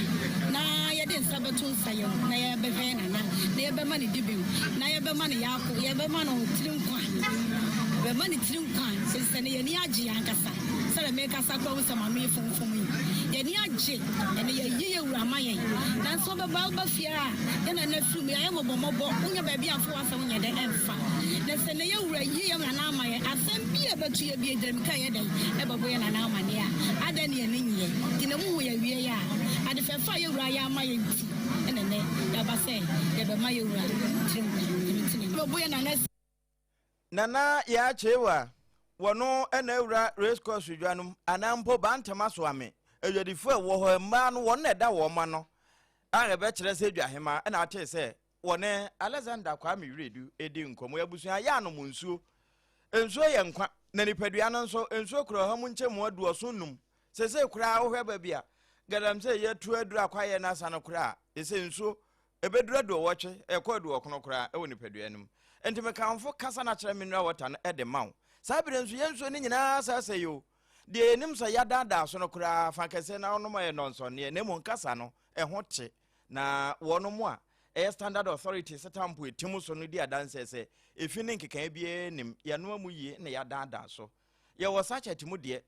na yɛde nsa bɛto nsa yam na yɛbɛhwɛ yɛ nana na yɛbɛma ne dibem na yɛbɛma ne yaako, yɛbɛma no tiri nkwa, bɛma ne tiri nkwa sɛ ne yɛni agye yɛn ankasa sɛdeɛ mekasa kora wo sɛ maame yi fomfom yi yɛni agye ɛne yɛyi yɛwura ma yɛn. Nanso wobɛba woba fie a yɛna na firi mu yɛayɛ mmɔbɔmmɔbɔ wonya baabi amfa w'asɛm nyɛ dɛ ɛmfa na sɛ ne yɛwura yi yɛ nana ama yɛn asɛm bi a ɛbɛto yɛ bi agyina mika yɛ dɛn ɛbɛbɔ yɛ nana amanneɛ a adɛn ne yɛne nyɛ nti na muhu yɛ wie yɛ a ade fɛfa a yɛwura yɛ ama yɛ nti ɛne nɛ yɛaba sɛ yɛbɛma yɛwura tirim ɛno nti ne bɛbɔ yɛ nana. Nana Yɛakyewa wɔno ɛna awura race course dwa no anaa mpo Bantama Soame adwadifoɔ a ɛwɔ hɔ mmaa no wɔn na ɛda wɔn ma no a ɛbɛkyerɛ sɛ dwahema ɛna ate sɛ wɔne Alexander Kwame Wiredu edi nkɔmmɔ. Abusua yɛ anom nsuo, nsuo yɛ nkwa na nipadua no nso nsuo kura ɔha mu nkyɛmu 75. Seesei koraa wohwɛ baabi a galamsey yɛatu aduru akwaeɛ no asa no koraa a, ɛsɛ nsuo ɛbɛduru aduɔwɔtwe, ɛkɔ aduɔkono koraa wɔ nipadua no mu. Enti mekamfo kasa no akyerɛ mineral water no de ma wo. Saa berɛ nso yɛn nsuo no nyinaa asɛesɛe o. Deɛ yɛnim sɛ yɛadaadaa so no koraa fa kɛseɛ na wonom ɛyɛ nnɔnsɔnneɛ na mmom kasa no ɛho te. Na wɔnom a ɛyɛ Standard Authority setampo ɛtim so no di adanseɛ sɛ efi ne nkekaeɛ biara nnim, yɛanoa mu yie na yɛadaadaa so. Yɛwɔ sachet mu deɛ,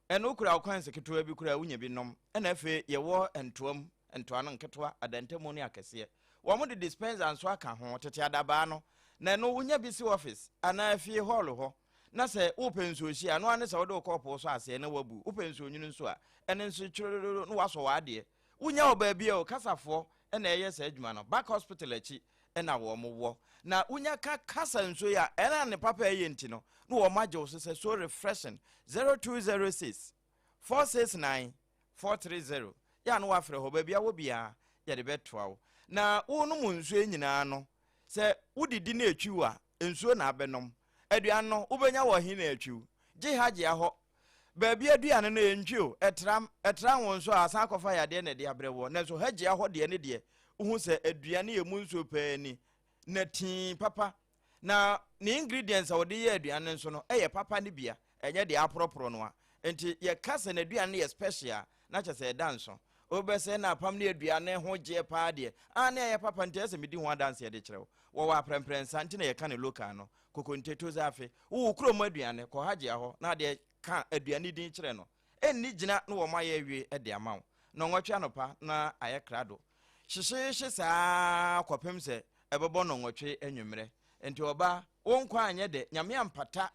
ɛno wokura wo coins ketewa bi koraa wonya bi nom. Ɛna afei yɛwɔ ntoa mu, ntoa no nketewa, adantamu ne akɛseɛ. Wɔn de dispenser nso aka ho, tete adabaa no, na ɛno wonya bi si office anaa fie hall hɔ. Na sɛ wopɛ nsuo hye a, ɛno ara ne sɛ wode wo kɔɔpoo sɔ aseɛ na woabu. Wopɛ nsuo nwunu nso a, ɛno nso twerɛdɔdɔdɔ na woasɔ w'adeɛ. Wonya wɔ baabi a o, kasafoɔ na ɛyɛ saa adwuma no. Back hospital akyi na wɔn wɔ. Na wonya ka kasa nsuo yi a, ɛna ne papa ɛyɛ nti no, na wɔn agye wo so sɛ so refreshing. 0206 469 430. Yɛ a na woafrɛ hɔ, baabi a wɔ biara yɛde bɛtoa wo. Na wonom nsuo yi nyinaa no, sɛ wodidi na ɛtwi wo a, nsuo na abɛnom. Aduane no, wobɛnya wɔ he na atwi wo? Gye ha gyea hɔ. Baabi aduane no ɛntwi o, ɛtram, ɛtra wo nso a, asan akɔfa yadeɛ na ɛde abrɛ woɔ. Nanso ha gyea hɔ deɛ ne deɛ, wohu sɛ aduane a ɛmu nsuo paa ni, na tii papa. Na ne ingredients a wɔde yɛ aduane no nso no, ɛyɛ papa ne bia, ɛnyɛ deɛ aporɔporɔ no a. Nti yɛka sɛ n'aduane no yɛ special a, na kyerɛ sɛ ɛda nso. Wobɛsɛ na apam ne aduane ho gyeɛ paa deɛ, a ne ɛyɛ papa nti ɛsɛ sɛ medi ho adanseɛ de kyerɛ wo. Wɔwɔ aprɛmprɛnsa nti na yɛka no local no. Kokonte, Tozafe, wo wo kurom aduane, kɔ Hajia hɔ na adeɛ ka aduane din kyerɛ no. Ɛnni gyina na wɔn ayɛ awie de ama wo. Nnɔnwɔtwe anɔpa na ayɛ krado. Hyehyeehye saa kɔpem sɛ ɛbɛbɔ nnɔnwɔtwe anwummerɛ. Nti ɔbaa, wo nkwa anyɛ dɛ, Nyame ampata.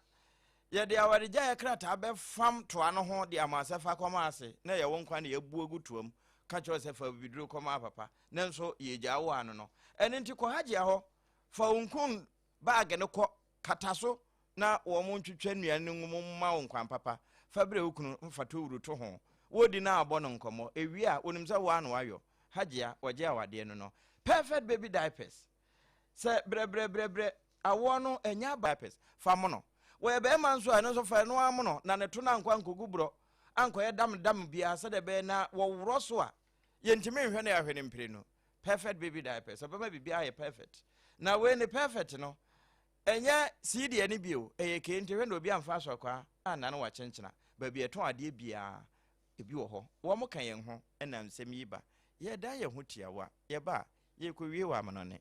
Yɛde awaregyaeɛ krataa bɛfam toa no ho de ama sɛ fa kɔma ase na ɛyɛ wo nkwa na yɛabu agu toa mu. Ka kyerɛ wo sɛ fa abibiduro kɔma papa, nanso yɛgyaa wo ano no. Ɛno nti kɔ Hajia hɔ, fa wo nkun Baage no kɔ, kata so na wɔn ntwitwa nnuane no ngu mu mma wo nkwan papa. Fa brɛ wo kunu fa towuro to ho. Wodi na abɔ no nkɔmmɔ. Ewie a, onim sɛ wo ara na wayɔ. Hajia, wɔgye awadeɛ no no. Perfect baby diapers. Sɛ brɛbrɛbrɛbrɛ, awoɔ no ɛnyɛ aba diapers, fa mono. Wɔyɛ barima nso a, ɛno nso fa ɛno ara mono na ne to no ankɔ ankɔgu borɔ, ankɔyɛ dam dam biara sɛdeɛ ɛbɛyɛ na wɔworɔ so a, yɛntumi nhwɛ no yɛahwɛ no mprenu. Perfect baby diapers, ɔbɛma biribiara ayɛ perfect. Na wei ne perfect no, ɛnyɛ sii deɛ no bio, ɛyɛ kee nti hwɛ na obi amfa asɔkwaa anna no wakyenkyena. Baabi ɛtɔn adeɛ biara, ebi wɔ hɔ. Wɔn ka yɛn ho na nsɛm yi ba. Yɛdan yɛn ho tiawa, yɛba a, yɛrekɔwie wɔ amanɔne.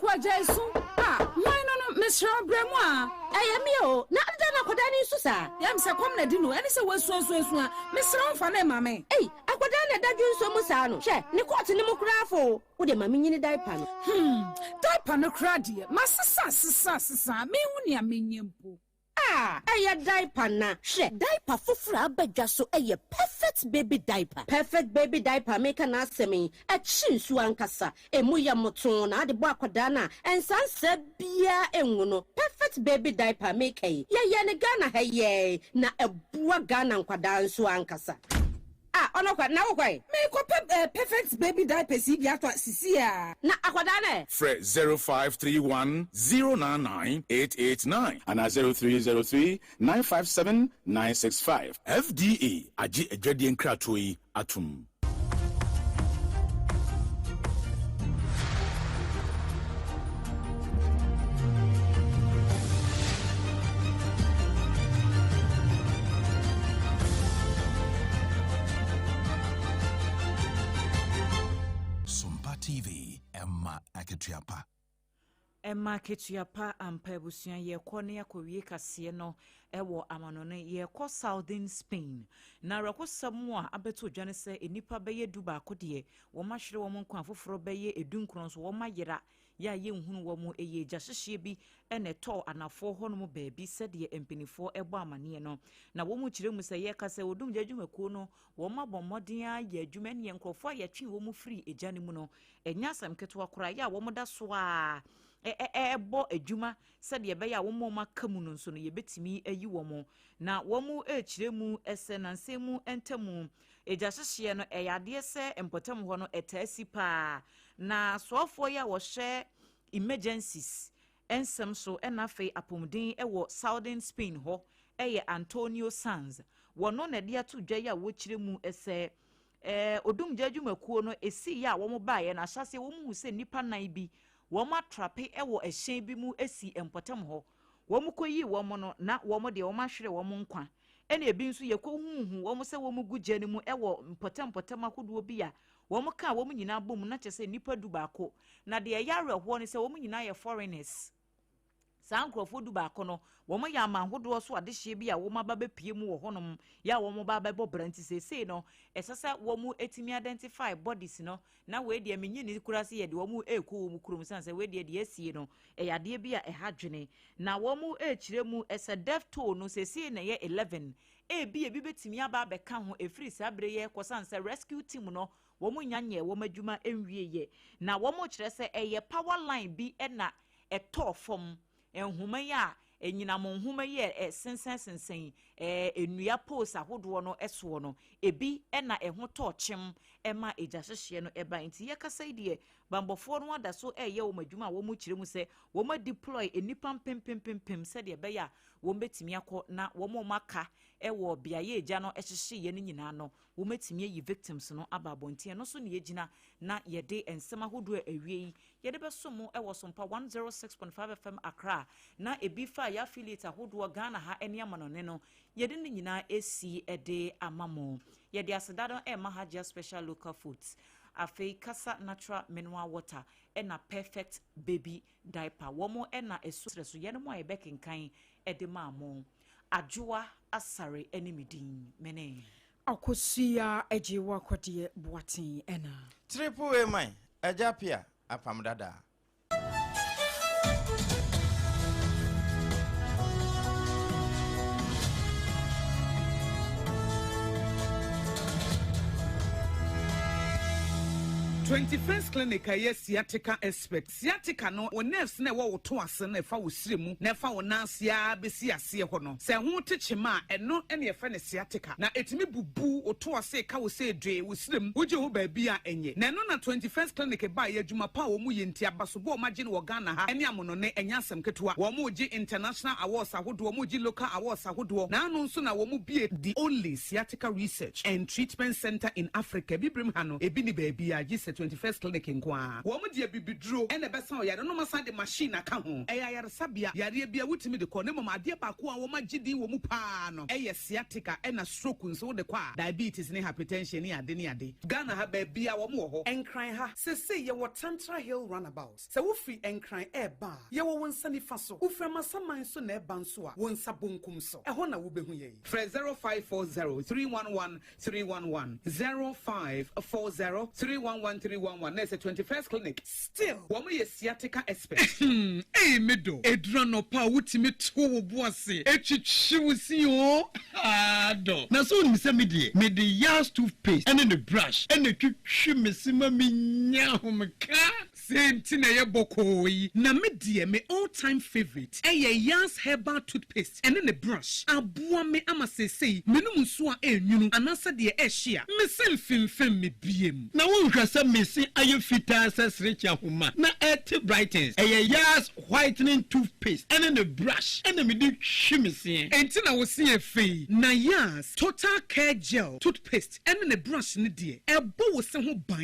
Wo agyae su a, hwan no no, mesrɛ wo brɛ mu a. Ɛyɛ me o, na adɛn na akwadaa no resu saa? Yam sɛ kɔm na di no, ɛne sɛ wasuasuasua, mesrɛ wo fa no ma me. Ei, akwadaa na ɛda dwonsɔ mu saa no, hwɛ, ne kɔɔto no mu koraa afɔ o, wo deɛ ma menyini diaper no. Hmm, diaper no koraa deɛ, masesa sesa sesa, menhu nea menyɛ mpo. A ɛyɛ diaper na. Hwɛ! Diaper foforo a aba dwa so yɛ Perfect Baby Diaper. Perfect Baby Diaper a mereka n'asɛm yi, ɛkye nsuo ankasa. Emu yɛ mmotoo na ade bɔ akwadaa no a, nsansaa biara ngu no. Perfect Baby Diaper a mereka yi, yɛyɛɛ no Ghana ha yi ara yi, na ɛboa Ghana nkwadaa nso ankasa. Ah ɔno kwa, na wo kɔ ɛ? Meekɔ pɛ eh, Perfect Baby Diapers yi bi atɔ a sisi a. Na akwadaa no ɛ? Frɛ 0531 099 889 anaa 0303 957 965. FDA agye adwadie nkratoɔ yi atom. Sompa TV, ɛma akatua pa. Ɛma akatua pa ampa abusua yɛkɔ ne akɔwie kaseɛ no ɛwɔ amanɔne yɛkɔ Southern Spain na awerɛhosɛm a abɛto dwa ne sɛ nnipa bɛyɛ du baako deɛ wɔn ahwere wɔn nkwa afoforɔ bɛyɛ edu nkron nso wɔn ayera yɛ a yɛnhunu wɔn. Ɛyɛ egyahyehyeɛ bi na ɛtɔɔ anafoɔ hɔnom baabi sɛdeɛ mpanimfoɔ bɔ amaneɛ no. Na wɔn kyerɛ mu sɛ yɛka sɛ odumgya adwumakuo no wɔn abɔ mmɔden ayɛ adwuma ɛneɛ nkurɔfoɔ a yɛtwe wɔn firi egya no mu no ɛnyɛ asɛm ketewa koraa yɛ a wɔn da so a ɛbɔ adwuma sɛdeɛ ɛbɛyɛ a wɔn a wɔn aka mu no nso no yɛbɛtumi ayi wɔn. Na wɔn rekyerɛ mu sɛ nansa mu ntamu. Egya hyehyeɛ no ɛyɛ adeɛ sɛ mpɔtam hɔ no ɛtaa si paa na soafoɔ yi a wɔhyɛ emergencies nsɛm so ɛna afei apɔmuden wɔ southern Spain hɔ ɛyɛ Antonio Sanz, wɔno na ɛde ato dwa yi a wɔkyerɛ mu sɛ odumgya adwumakuo no esi yɛ a wɔn baeɛ no ahyɛseɛ wɔn hu sɛ nnipa nan bi wɔn atrap wɔ ɛhyɛn bi mu esi mpɔtam hɔ. Wɔn kɔyii wɔn no na wɔn deɛ wɔn ahwere wɔn nkwa, ɛna ebi nso yɛkɔ huhu wɔn sɛ wɔn gu gya no mu wɔ mpɔtam ahodoɔ bi a wɔn ka wɔn nyinaa bɔ mu na kyerɛ sɛ nnipa 11. Na deɛ ɛyɛ awerɛhoɔ no sɛ wɔn nyinaa yɛ foreigners. Saa nkurɔfoɔ 11 no, wɔn yɛ aman ahodoɔ so adehyeɛ bi a wɔn aba bɛpie mu wɔ hɔnom yɛ a wɔn ba bɛbɔ bra. Nti seesei no ɛsɛ sɛ wɔn etumi identify bodies no, na wei deɛ menyi ne kura sɛ yɛde wɔn ɛrekɔ wɔn kurom, san sɛ wei deɛ deɛ asie no ɛyɛ adeɛ bi a ɛha dwene. Na wɔn ɛrekyerɛ mu ɛsɛ death toll no seesei na ɛyɛ 11, ebi ebi bɛtumi aba abɛka ho efiri saa bere yɛ kɔ, san sɛ rescue team no wɔn nya nyɛ wɔn adwuma nwie yɛ. Na wɔn kyerɛ sɛ ɛyɛ power line bi ɛna ɛtɔɔ fam, nhoma yi a enyinam nhoma yi a ɛsensɛnsensɛn nnua poles ahodoɔ no soɔ no ebi ɛna ɛho tɔɔ kyem ɛma egya hyehyeɛ no ɛba. Nti yɛkasa yi deɛ, bambɔfoɔ no ada so ɛyɛ wɔn adwuma a wɔn kyerɛ mu sɛ wɔn deploy nnipa mpempempempem sɛdeɛ ɛbɛyɛ a wɔn bɛtumi akɔ na wɔn a wɔn aka ɛwɔ beaeɛ egya no ɛhyehyeeɛ no nyinaa no, wɔn atumi ayi victims no aba abɔnten. Ɛno nso na yɛgyina na yɛde nsɛm ahodoɔ a awie yi yɛde bɛso mo ɛwɔ Sompa 106.5 FM Accra, na ebi fa yɛ affiliate ahodoɔ Ghana ha ne amanɔne no, yɛde ne nyinaa esi ɛde ama mo. Yɛde aseda no ɛma Hajia Special Local Foods, afei Kasa Natural Mineral Water, ɛna Perfect Baby Diaper. Wɔn ɛna ɛso serɛ so yɛn mo a yɛbɛkenkan ɛde maa mo. Adwoa Asare ɛne me din mene Akosua agye wɔ akɔdeɛ Boaten ɛna Triple A man, agya pia apam dada. 21st Clinic a ɛyɛ sciatica expert. Sciatica no, wo nerves na ɛwɔ wo to ase no, ɛfa wo sire mu na ɛfa wo nan ase ara bɛsi aseɛ hɔ no, sɛ ɛho te kyema a, ɛno na yɛfrɛ no sciatica. Na ɛtumi bubu wo to ase ka wo sɛ dwee wo sire mu, wogye ho baabi a ɛnyɛ. Na ɛno na 21st Clinic baeɛ. Adwuma pa a wɔn yɛ nti, abasobɔ a wɔn agye no wɔ Ghana ha ne amonɔne, ɛnyɛ asɛm ketewa. Wɔn regye international awards ahodoɔ, wɔn regye local awards ahodoɔ. Na ano nso na wɔn bue the only sciatica research and treatment center in Africa. Abibirem ha no, ebi ni baabiara gye sɛ 21st Clinic nko ara. Wɔn de abibiduro na ɛbɛsa ɔyare no, na wɔasan de machine aka ho. Ɛyɛ ayaresabea, yareɛ biara wotumi de kɔ, na mmom adeɛ baako a wɔagye din wɔ mu pa ara no yɛ sciatica ɛna stroke nso wode kɔ a, diabetes ne hypertension ne ade ne ade. Ghana ha baabiara wɔn wɔ hɔ. Nkran ha, seesei yɛwɔ Tantra Hill Runabout. Sɛ wofiri Nkran ɛreba a, yɛwɔ wo nsa nifa so. Wofiri Amasaman nso na ɛreba nso a, wo nsa bonkum so. Ɛhɔ na wobɛhu yɛn. Frɛ 0540 311 311, 0540 311 311 na ɛsɛ 21st Clinic. Still, wɔn yɛ sciatica expert. Ei me dɔ, ɛduru anɔpa a wotumi to wo bo ase twitwi wo se oo, haa dɔ. Na sɛ wonim sɛ me deɛ, mede Yas toothpaste ne ne brush na ɛtwitwi me se ma menya ahomeka. Sei nti na ɛyɛ bɔkɔɔ yi. Na me deɛ me all time favourite ɛyɛ Yas herbal toothpaste ɛne ne brush. Aboa me ama seesei menom nsuo a ɛnwunu anaasɛ deɛ ɛhye a, me se mfemfem me biem. Na wonhwɛ sɛ me se ayɛ fitaa sɛ serekye ahoma na ɛte brightens. Ɛyɛ Yas whitening toothpaste ɛne ne brush ɛna mede twi me seɛ. Enti na wo se yɛ fɛ yi. Na Yas total care gel toothpaste ɛne ne brush no deɛ, ɛbɔ wo se ho ban.